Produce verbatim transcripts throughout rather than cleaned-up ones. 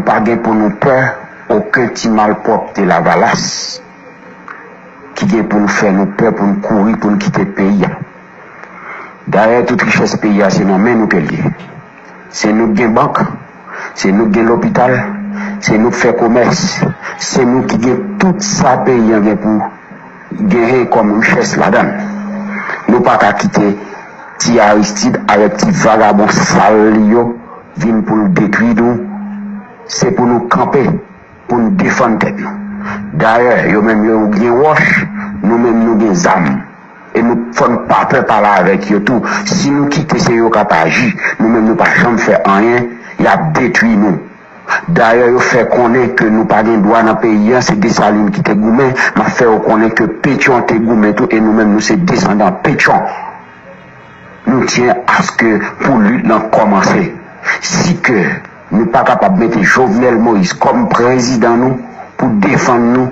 Pa gen pou nou pè okenn ti malpwòpte lavalas ki gen pou nou fè nou pè pou n kouri, pou n kite peyi a. Dayè, tout richès peyi a se nan men nou ke l ye. Se nou k gen bank, se nou k gen lopital, se nou k fè komès, se nou ki gen tout sa peyi an gen pou genyen kòm richès ladan l. Nou pa ka kite ti Aristide avèk ti vagabon sal li yo vin pou l detwi nou. Se pou nou kanpe, pou n defann tèt nou. Dayè, yo menm yo gen wòch, nou menm nou gen zam. E nou fò n pa pè pale avèk yo tou. Si nou kite se yo k ap aji, nou menm nou pa janm fè anyen, y ap detwi nou. Dayè, yo fè konnen ke nou pa gen dwa nan peyi an, se Desalin ki te goumen, m ap fè yo konnen ke Petyon te goumen tou, e nou menm nou se desandan Petyon. Nou tyen aske pou lit lan kòmanse. Si ke nou pa kapab mete Jovenel Moïse kòm prezidan nou pou defann nou,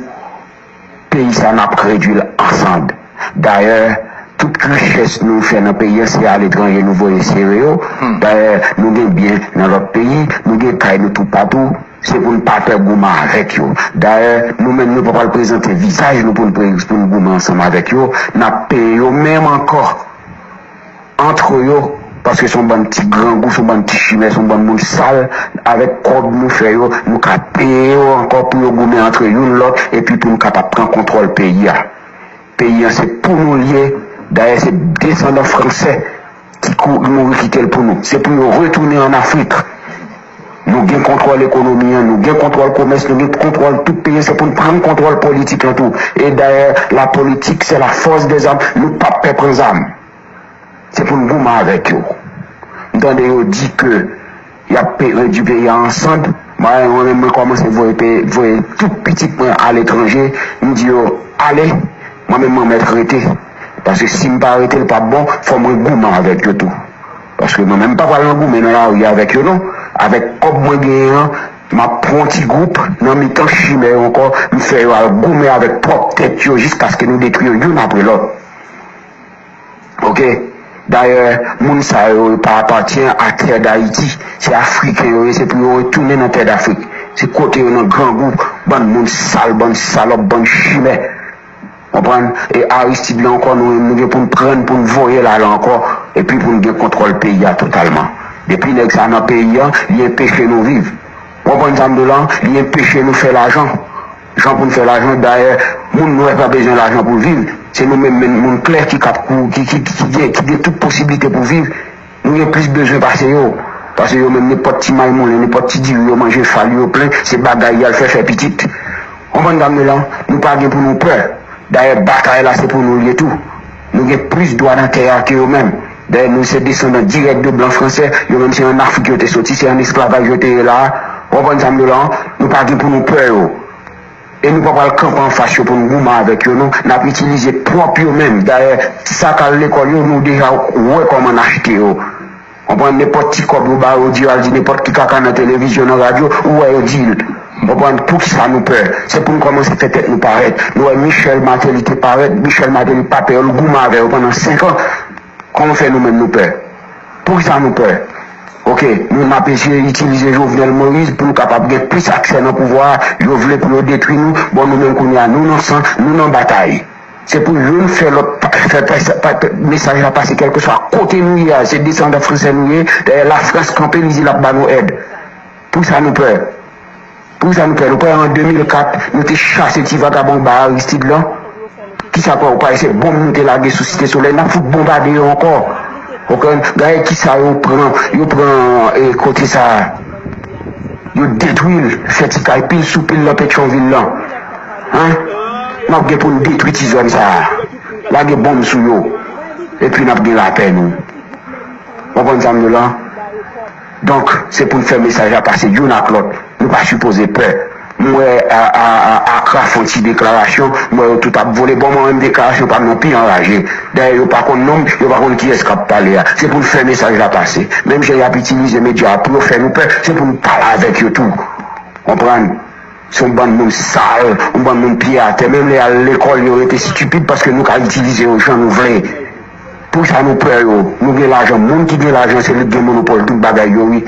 peyi sa n ap redwi l an sand. Dayè, tout richès nou fè nan peyi an se aletranje nou voye sere yo. Dayè, nou gen byen nan lòt peyi, nou gen kay nou toupatou. Se pou n pa pè goumen avèk yo. Dayè, nou menm nou pa pral prezante vizaj nou pou n pre- pou n goumen ansanm avèk yo. N ap peye yo menm ankò. Antre yo, paske se yon bann ti grangou, se yon bann ti chimè, se yon bann moun sal, avèk kòb nou fè yo, nou ka peye yo ankò pou yo goumen antre youn lòt, epi pou nou kapab pran kontwòl peyi a. Peyi an se pou nou l ye, dayè se desandan fransè ki kou- mouri kite l pou nou. Se pou yo retounen ann Afrik. Nou gen kontwòl ekonomi an, nou gen kontwòl komès, nou gen kontwòl tout peyi an, se pou n pran kontwòl politik lan tou. E dayè, la politique, c'est la force des armes, nou p ap pè pran zam. Se pou n goumen avèk yo. M tande yo di ke y ap pe- redwi peyi a an sand. Mwen, mwen menm, mwen kòmanse voye pe- voye tout pitit mwen aletranje. M di yo, ale, mwen menm, mwen mèt rete. Paske si m pa rete, l p ap bon, fò mwen goumen avèk yo tou. Paske mwen menm, m pa pral nan goumen nan lari avèk yo, non. Avèk kòb mwen genyen an, m ap pran yon ti gwoup nan mitan chimè yo ankò, m fè yo al goumen avèk pwòp tèt yo jiskaske nou detwi yo youn apre lòt. Oke? Dayè, moun sa yo, yo pa apatyen a tè Dayiti. Se Afriken yo ye, se pou yo retounen nan tè Dafrik. Se kote yo nan grangou, bann moun sal, bann salòp, bann chimè. Konprann? E Aristide la ankò, nou menm, nou gen pou n pran l, pou n voye l ale ankò, epi pou n gen kontwòl peyi a totalman. Depi nèg sa nan peyi an, li enpeche nou viv. Konprann sa m di w la? Li enpeche nou fè lajan. Jan pou n fè lajan, dayè, moun nwè pa bezwen lajan pou l viv. Se nou menm, menm moun klè ki kap kou- ki, ki, ki, ki gen, ki gen tout posiblite pou viv. Nou gen plis bezwen pase yo. Pase yo menm, nenpòt ti may moulen, nenpòt ti diri yo manje, fal yo plen, se bagay y al fè, fè pitit. Konprann sa m di w la? Nou pa gen pou nou pè. Dayè, batay la se pou nou l ye tou. Nou gen plis dwa nan tè a ke yo menm. Dayè, nou se desandan dirèk de blan fransè. Yo menm se ann Afrik yo te soti, se ann esklavaj yo te ye la a. Ou konprann sa m di w la? Nou pa gen pou nou pè yo. E nou pa pral kanpe anfas yo pou n goumen avèk yo, non. N ap itilize pwòp yo menm. Dayè, sa k al lekòl yo, nou deja wè kòman n achte yo. Konprann, nenpòt ti kòb yo ba yo, di yo al di nenpòt ki kaka nan televizyon, nan radyo, ou wè yo di l. Konprann, poukisa nou pè? Se pou n kòmanse fè tèt nou parèt. Nou wè Michel Martelly te parèt, Michel Martelly pa pè yo, l goumen avè yo pandan senk an. Kòman fè nou menm nou pè? Poukisa nou pè? Oke, nou n ap eseye itilize Jovenel Moïse pou nou kapab gen plis aksè nan pouvwa a. Yo vle pou yo detwi nou. Bon, nou menm kounye a, nou nan san, nou nan batay. Se pou youn fè lòt pa- fè, fè, fè, fè mesaj la pase kèlkeswa kote nou ye a. Se desandan fransè nou ye. Dayè, Lafrans kanpe, li di l ap ba nou èd. Poukisa nou pè? Poukisa nou pè? Nou kwè an de mil kat, nou te chase ti vagabon ba Aristide lan? Kisa kwè ou kwè se bonm nou te lage sou Site Solèy? N ap fout bonbade yo ankò. Oke? Gade kisa yo pran, yo pran, e, kote sa a. Yo detwi l, fè ti kay pil sou pil nan Petyonvil lan. Hein? N ap gen pou n detwi ti zòn sa a. Lage bonm sou yo. Epi n ap gen lapè nou. Konprann sa m di w la? Donk, se pou n fè mesaj la pase youn ak lòt. Nou pa sipoze pè. M wè a, a, a, Akra fè yon ti deklarasyon, m wè yo tout ap vole. Bon, mwen menm deklarasyon pa m nan pi anraje. Dayè, yo pa konn non m, yo pa konn kiyès k ap pale a. Se pou n fè mesaj la pase. Menm jan y ap itilize medya a pou yo fè nou pè, se pou n pale avèk yo tou. Konprann? Se yon bann moun sal, yon bann moun pye atè. Menm lè y al lekòl, yo rete estipid paske nou ka itilize yo jan nou vle. Poukisa nou pè yo? Nou gen lajan. Moun ki gen lajan, se li k gen monopòl tout bagay yo, wi.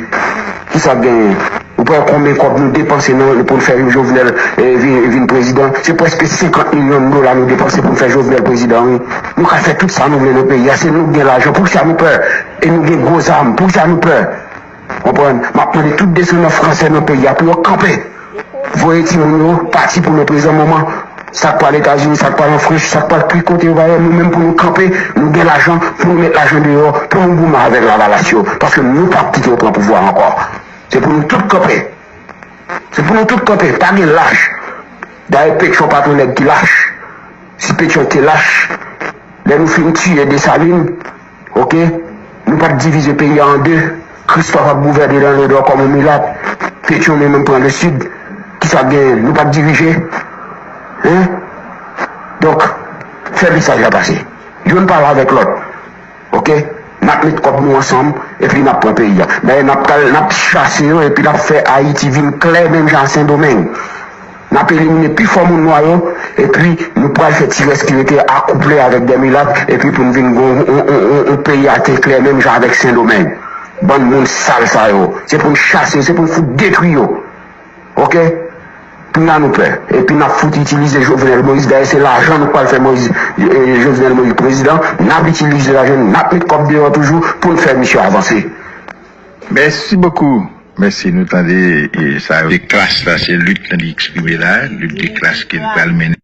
Kisa k genyen? Ou Wè konbyen kòb nou depanse nan, pou n fè Jovenel eh, vin, vin prezidan. Se prèske senkant milyon dola nou depanse pou n fè Jovenel prezidan, wi. Nou ka fè tout sa nou vle nan peyi a. Se nou k gen lajan. Poukisa nou pè? E nou gen gwo zam. Poukisa nou pè? Konprann? M ap mande tout desandan fransè nan peyi a pou yo kanpe. Voye timoun yo pati pou le prezan moman. Sa k pral Etazini, sa k pral an Frans, sa k pral ki kote yo va ye, nou menm pou nou kanpe, nou gen lajan, pou nou met lajan deyò, pou nou goumen avèk Lavalas yo. Paske nou p ap kite yo pran pouvwa ankò. Se pou nou tout kanpe. Se pou nou tout kanpe. Pa gen lach. Dayè, Petyon pa t yon nèg ki lach. Si Petyon te lach, lè nou fin tiye Desalin, oke, nou pa t divize peyi a an de. Kristòf ap gouvène nan Nòdò kòm yon milat. Petyon li menm pran Lesid. Kisa k genyen? Nou pa t dirije. Hein? Donk, fè mesaj la pase. Youn pale avèk lòt. Oke? N ap met kòb nou ansanm, epi n ap pran peyi a. Dayè, n ap pral, n ap chase yo, epi n ap fè Ayiti vin klè menm jan a Sendomeng. N ap elimine pi fò moun nwa yo, epi nou pral fè ti rès ki rete akouple avèk de milat, epi pou n vin gen yon, yon, yon, yon, yon peyi atè klè menm jan avèk Sendomeng. Bann moun sal sa yo. Se pou n chase yo, se pou n fout detwi yo. Oke? Kounye a nou pè. Epi n ap fout itilize Jovenel Moïse. Dayè, se lajan nou pral fè Moïse, eh, Jovenel Moïse prezidan. N ap itilize lajan, n ap met kòb deyò toujou pou n fè misye avanse. Mèsi bokou. Mèsi, nou tande e, sa yo. De klas la, se lit lan li eksprime la, lit de klas ke l pral mennen.